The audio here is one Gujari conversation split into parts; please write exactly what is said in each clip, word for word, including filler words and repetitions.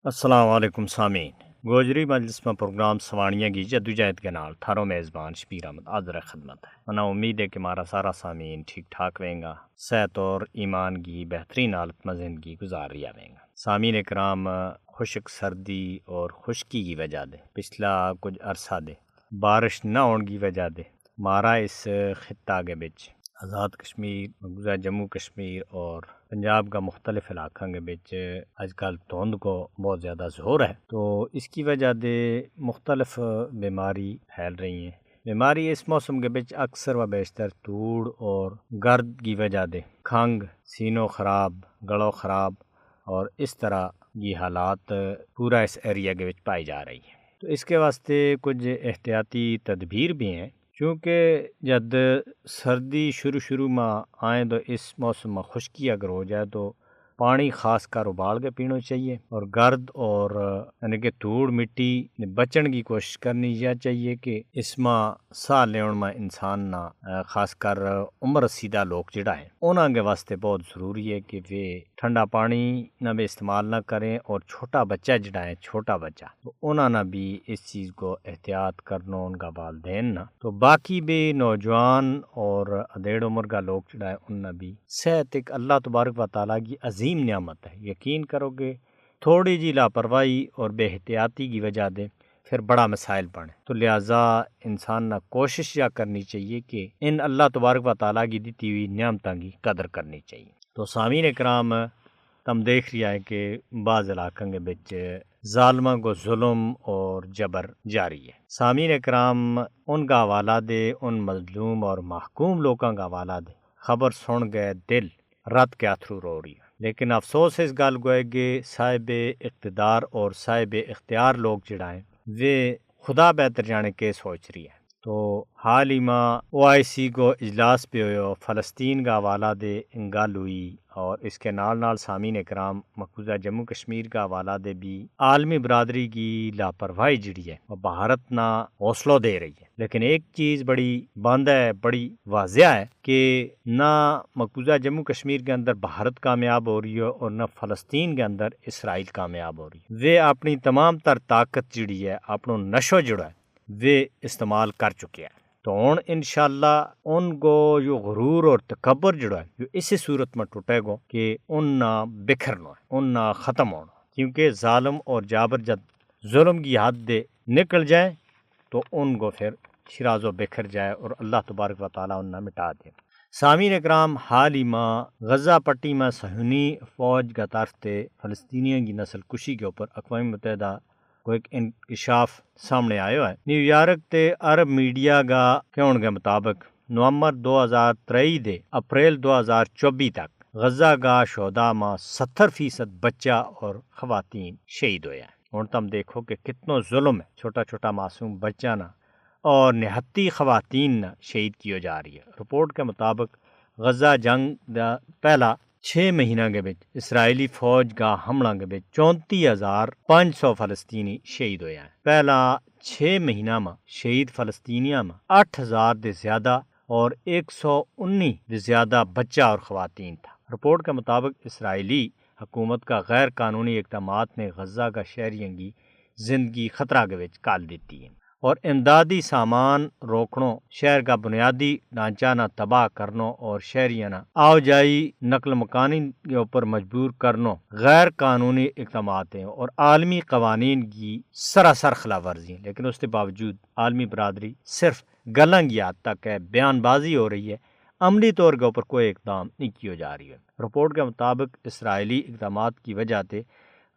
السلام علیکم سامعین، گوجری مجلس ما پروگرام سوانیاں کی جدوجہد کے نال تھارو میزبان شبیر احمد حاضر خدمت ہے۔ منا امید ہے کہ مارا سارا سامعین ٹھیک ٹھاک ویں گا، صحت اور ایمان کی بہترین حالت ما زندگی گزار رہیا ویں گا۔ سامعین کرام، خشک سردی اور خشکی کی وجہ دے پچھلا کچھ عرصہ دے بارش نہ ہون کی وجہ دے مارا اس خطہ کے بچ آزاد کشمیر، مقبوضہ جموں کشمیر اور پنجاب کا مختلف علاقاں کے بچ اج کل دھند کو بہت زیادہ زور ہے، تو اس کی وجہ دے مختلف بیماری پھیل رہی ہیں۔ بیماری اس موسم کے بچ اکثر و بیشتر توڑ اور گرد کی وجہ دے کھنگ، سینو خراب، گلو خراب اور اس طرح کی حالات پورا اس ایریا کے وچ پائی جا رہی ہے۔ تو اس کے واسطے کچھ احتیاطی تدبیر بھی ہیں، چونکہ جد سردی شروع شروع ما آئیں تو اس موسم ما خشکی اگر ہو جائے تو پانی خاص کر ابال کے پینو چاہیے، اور گرد اور یعنی کہ دھوڑ مٹی بچن کی کوشش کرنی یا چاہیے کہ اس ما ساہ لیون ما انسان نا خاص کر عمر رسیدہ لوگ جڑا ہیں انہاں کے واسطے بہت ضروری ہے کہ وہ ٹھنڈا پانی نا بھی استعمال نہ کریں، اور چھوٹا بچہ جڑا ہے، چھوٹا بچہ، تو انہاں نا بھی اس چیز کو احتیاط کرنو، ان کا والدین نا۔ تو باقی بھی نوجوان اور ادھیڑ عمر کا لوگ جڑا ہے، ان نا بھی صحت ایک اللہ تبارک و تعالیٰ کی عظیم نعمت ہے۔ یقین کرو کہ تھوڑی جی لاپرواہی اور بے احتیاطی کی وجہ دے پھر بڑا مسائل بنے، تو لہذا انسان نا کوشش یا کرنی چاہیے کہ ان اللہ تبارک و تعالیٰ کی دیتی ہوئی نعمتاں کی قدر کرنی چاہیے۔ تو سامعین کرام، تم دیکھ رہیا ہے کہ بعض علاقوں کے بچ ظالماں کو ظلم اور جبر جاری ہے۔ سامعین کرام، ان کا حوالہ دے، ان مظلوم اور محکوم لوکاں کا حوالہ دے خبر سن گئے دل رت کے اتھرو رو رہی ہے۔ لیکن افسوس اس گل کو ہے کہ صاحب اقتدار اور صاحب اختیار لوگ جڑا ہیں، وہ خدا بہتر جانے کے سوچ رہی ہے۔ تو حال ہی ما او آئی سی کو اجلاس پہ ہویو، فلسطین کا حوالہ دے گل ہوئی، اور اس کے نال نال سامعین کرام، مقبوضہ جموں کشمیر کا حوالہ دے بھی عالمی برادری کی لاپرواہی جڑی ہے وہ بھارت نا حوصلو دے رہی ہے۔ لیکن ایک چیز بڑی بند ہے، بڑی واضح ہے کہ نہ مقبوضہ جموں کشمیر کے اندر بھارت کامیاب ہو رہی ہے اور نہ فلسطین کے اندر اسرائیل کامیاب ہو رہی ہے۔ وہ اپنی تمام تر طاقت جڑی ہے، اپنو نشو جڑا ہے، وہ استعمال کر چکے ہیں۔ تو ہن انشاءاللہ ان کو یوہ غرور اور تکبر جڑا ہے، یوہ اسی صورت ما ٹوٹے گو کہ ان نا بکھرنو ہے، ان نا ختم ہونو ہے۔ کیونکہ ظالم اور جابر جد ظلم کی حد دے نکل جائیں تو ان کو پھر شراز و بکھر جائے اور اللہ تبارک و تعالیٰ ان نا مٹا دے۔ سامعین اکرام، حال ہی ما غزہ پٹی ما صہیونی فوج کا طرف تے فلسطینیوں کی نسل کشی کے اوپر اقوام متحدہ کو ایک انکشاف سامنے آیو ہے۔ نیویارک تے عرب میڈیا کا کہون کے مطابق، نومبر دو ہزار ترئی دے اپریل دو ہزار چوبی تک غزہ کا شہدا ما ستر فیصد بچہ اور خواتین شہید ہویا ہے۔ ہن تم دیکھو کہ کتنو ظلم ہے، چھوٹا چھوٹا معصوم بچہ نا اور نہتی خواتین نا شہید کیو جا رہی ہے۔ رپورٹ کے مطابق، غزہ جنگ دا پہلا چھ مہینہ کے بچ اسرائیلی فوج کا حملہ کے بچ چونتی ہزار پانچ سو فلسطینی شہید ہویا ہیں۔ پہلا چھ مہینہ ما شہید فلسطینیاں ما اٹھ ہزار دے زیادہ اور ایک سو انی دے زیادہ بچہ اور خواتین تھا۔ رپورٹ کے مطابق، اسرائیلی حکومت کا غیر قانونی اقدامات نے غزہ کا شہریوں کی زندگی خطرہ کے وچ کال دیتی ہے اور امدادی سامان روکنو، شہر کا بنیادی ڈھانچہ نا تباہ کرنو اور شہریاں نا آؤ جائی نقل مکانی کے اوپر مجبور کرنو غیر قانونی اقدامات ہیں اور عالمی قوانین کی سراسر خلاف ورزی ہیں۔ لیکن اس کے باوجود عالمی برادری صرف گلاں کی حد تک ہے، بیان بازی ہو رہی ہے، عملی طور کے اوپر کوئی اقدام نہیں کیو جا رہی ہے۔ رپورٹ کے مطابق، اسرائیلی اقدامات کی وجہ تے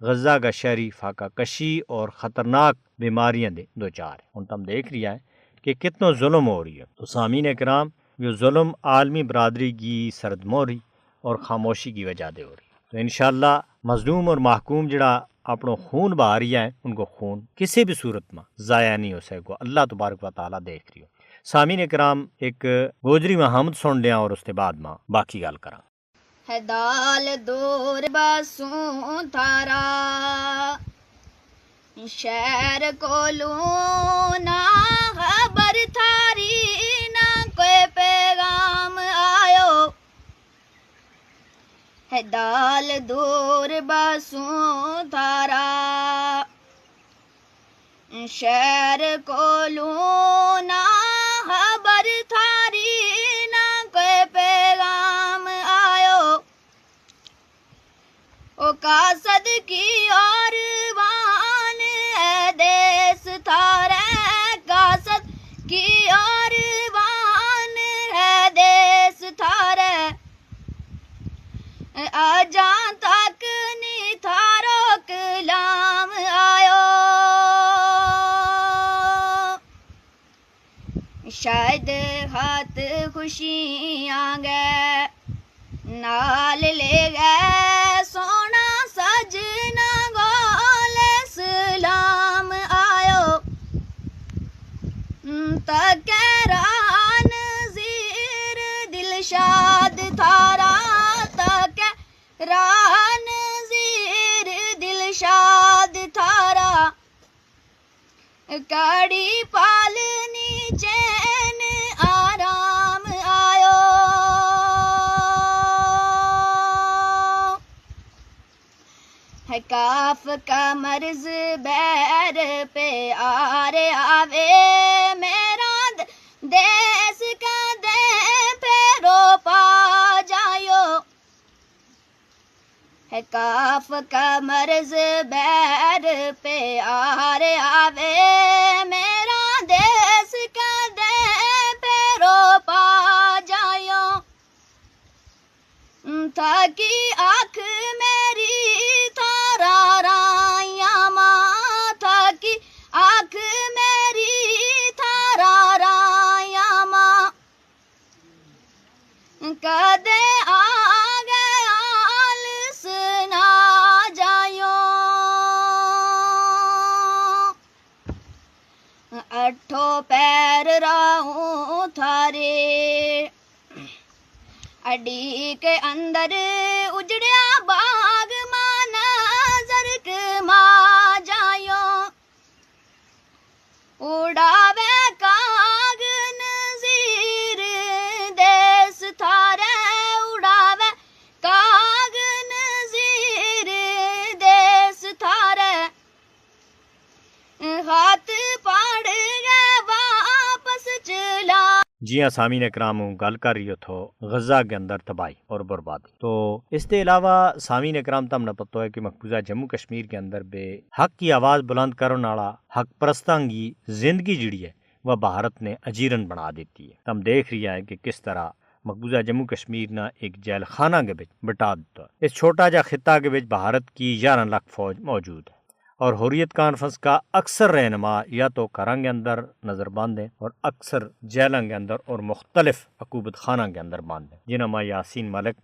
غزہ کا شہری فاقہ کشی اور خطرناک بیماریاں دے دوچار ہیں۔ ہن تم دیکھ رہیا ہے کہ کتنو ظلم ہو رہی ہے۔ تو سامعین کرام، یوہ ظلم عالمی برادری کی سرد موری اور خاموشی کی وجہ دے ہو رہی ہے۔ تو انشاءاللہ مظلوم اور محکوم جڑا اپنو خون بہا رہیا ہے، ان کو خون کسی بھی صورت ما ضائع نہیں ہو سکے گو۔ اللہ تبارک و تعالیٰ دیکھ رہی ہو۔ سامعین کرام، ایک گوجری ما حمد سن لیاں اور اس کے بعد ما باقی گل کراں۔ ہے دال دور بسوں تھارا، شہر کولوں نہ خبر تھاری، نہ کوئی پیغام آیو۔ ہے دال دور بسوں تھارا، شہر کو لونا، خبر تھاری نہ کوئی پیغام آیو۔ او قاصد کی اور وان ہے دیس تھارے، قاصد کی اور وان ہے دیس تھارے۔ اجاں تک نی تھارو کلام آیو۔ شاید ہاتھ خوشیاں گے نال لے گئے، سونا سجنا گول سلام آیو۔ تکران زیر دلشاد تھارا، تکران زیر دلشاد تھارا۔ کڑی پالنی چین آرام آیو۔ ہے کاف کا مرض بیر پہ آر آوے، میرا د-، دیس کا دے پہ رو پا جایو۔ ہے کاف کا مرض بیر پہ آر آوے، میرا دیس کا دے پہ رو پا جایو۔ تھاکی آنکھ میری تھارا رایاں ما، تھاکی آنکھ میری تھارا رایاں ما۔ کدے آ گئے آلس نہ جایوں، اٹھو پیر راہوں تھارے۔ اڈی کے اندر اجڑیا باغ ما نظر کما جایوں۔ اڑاوے کاغ نظیر دیس تھارے، اڑاوے کاغ نظیر دیس تھارے۔ ہاتھ پاڑ گئے واپس چلا۔ جی ہاں، سامعین اکرام، ہوں گل کر رہیو تھو غزہ کے اندر تباہی اور بربادی۔ تو اس دے علاوہ سامعین اکرام، تم نا پتو ہے کہ مقبوضہ جموں کشمیر کے اندر بے حق کی آواز بلند کرن آڑا حق پرستاں کی زندگی جڑی ہے، وہ بھارت نے اجیرن بنا دیتی ہے۔ تم دیکھ رہی ہے کہ کس طرح مقبوضہ جموں کشمیر نا ایک جیل خانہ کے بچ بٹا دیتا ہے۔ اس چھوٹا جا خطہ کے بچ بھارت کی یارہ لکھ فوج موجود ہے۔ اور حریت کانفرنس کا اکثر رہنما یا تو گھراں کے اندر نظر بند ہیں اور اکثر جیلاں کے اندر اور مختلف عقوبت خانہ کے اندر بند ہیں، جنہاں ما یاسین ملک،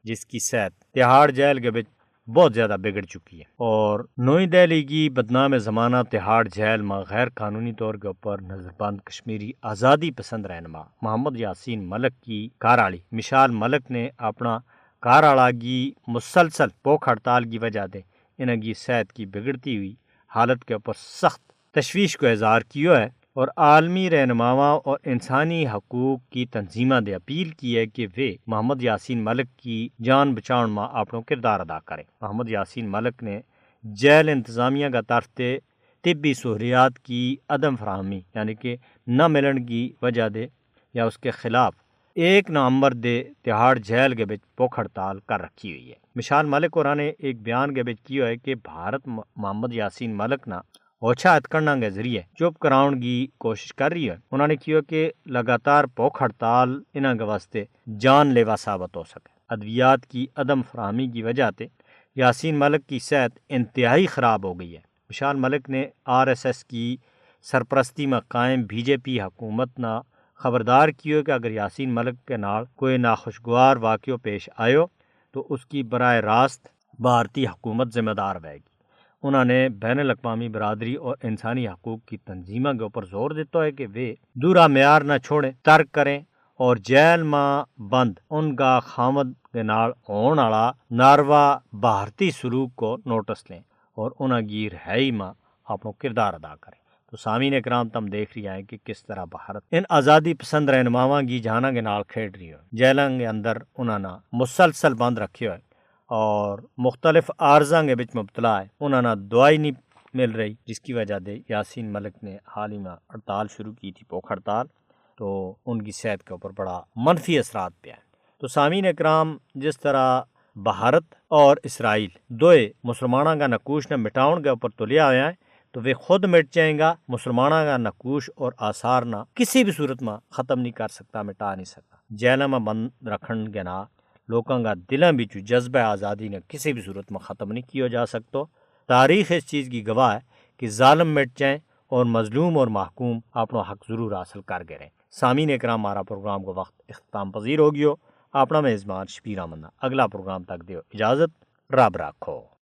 جس کی صحت تہاڑ جیل کے بچ بہت زیادہ بگڑ چکی ہے۔ اور نوئی دہلی کی بدنام زمانہ تہاڑ جیل ما غیر قانونی طور کے اوپر نظر بند کشمیری آزادی پسند رہنما محمد یاسین ملک کی کار آڑی مشال ملک نے اپنا کار آڑا کی مسلسل بھوک ہڑتال کی وجہ دے انہاں کی صحت کی بگڑتی ہوئی حالت کے اوپر سخت تشویش کو اظہار کیو ہے اور عالمی رہنماواں اور انسانی حقوق کی تنظیماں دے اپیل کی ہے کہ ویہ محمد یاسین ملک کی جان بچاؤن ما اپنو کردار ادا کریں۔ محمد یاسین ملک نے جیل انتظامیہ کا طرف تے طبی سہولیات کی عدم فراہمی یعنی کہ نہ ملن کی وجہ دے یا اس کے خلاف ایک نومبر دے تہاڑ جیل کے بچ بھوک ہڑتال کر رکھی ہوئی ہے۔ مشال ملک اور نے ایک بیان کے بچ کیو ہے کہ بھارت محمد یاسین ملک نا اوچھا اتکناں کے ذریعے چپ کراؤن کی کوشش کر رہی ہے۔ انہوں نے کیو کہ لگاتار بھوک ہڑتال انہاں کے واسطے جان لیوا ثابت ہو سکے۔ ادویات کی عدم فراہمی کی وجہ تے یاسین ملک کی صحت انتہائی خراب ہو گئی ہے۔ مشال ملک نے آر ایس ایس کی سرپرستی ما قائم بی جے پی حکومت نا خبردار کیو کہ اگر یاسین ملک کے نال کوئی ناخوشگوار واقعو پیش آیو تو اس کی براہ راست بھارتی حکومت ذمہ دار ہوئے گی۔ انہوں نے بین الاقوامی برادری اور انسانی حقوق کی تنظیماں کے اوپر زور دیتا ہے کہ ویہ دورا معیار نہ چھوڑیں، ترک کریں اور جیل ما بند ان کا خامد کے نال ہون آڑا ناروا بھارتی سلوک کو نوٹس لیں اور انہاں کی رہائی ما اپنو کردار ادا کریں۔ تو سامعین اکرام، تم دیکھ رہی ہیں کہ کس طرح بھارت ان آزادی پسند رہنماواں کی جاناں کے نال کھیڈ رہی ہو۔ جیلاں کے اندر انہاں نا مسلسل بند رکھیو ہے اور مختلف عارضاں کے بچ مبتلا ہے۔ انہاں نا دوائی نہیں مل رہی، جس کی وجہ دے یاسین ملک نے حال ہی میں ہڑتال شروع کی تھی، بھوک ہڑتال۔ تو ان کی صحت کے اوپر بڑا منفی اثرات پہ آئے۔ تو سامعین اکرام، جس طرح بھارت اور اسرائیل دوئے مسلماناں کا نقوش نہ مٹاؤن کے اوپر تلیا ہویا ہے، تو وہ خود مٹ جائیں گا۔ مسلماناں کا نقوش اور آثار نہ کسی بھی صورت ما ختم نہیں کر سکتا، مٹا نہیں سکتا۔ جیلاں ما بند رکھن کے نال لوکاں کا دلاں بچوں جذبہ آزادی نہ کسی بھی صورت ما ختم نہیں کیو جا سکتو۔ تاریخ اس چیز کی گواہ ہے کہ ظالم مٹ جائیں اور مظلوم اور محکوم اپنو حق ضرور حاصل کر گریں۔ سامعین اکرام، ہمارا پروگرام کو وقت اختتام پذیر ہو گیو۔ اپنا میزبان شبیر احمد نا اگلا پروگرام تک دیو اجازت۔ رب رکھو۔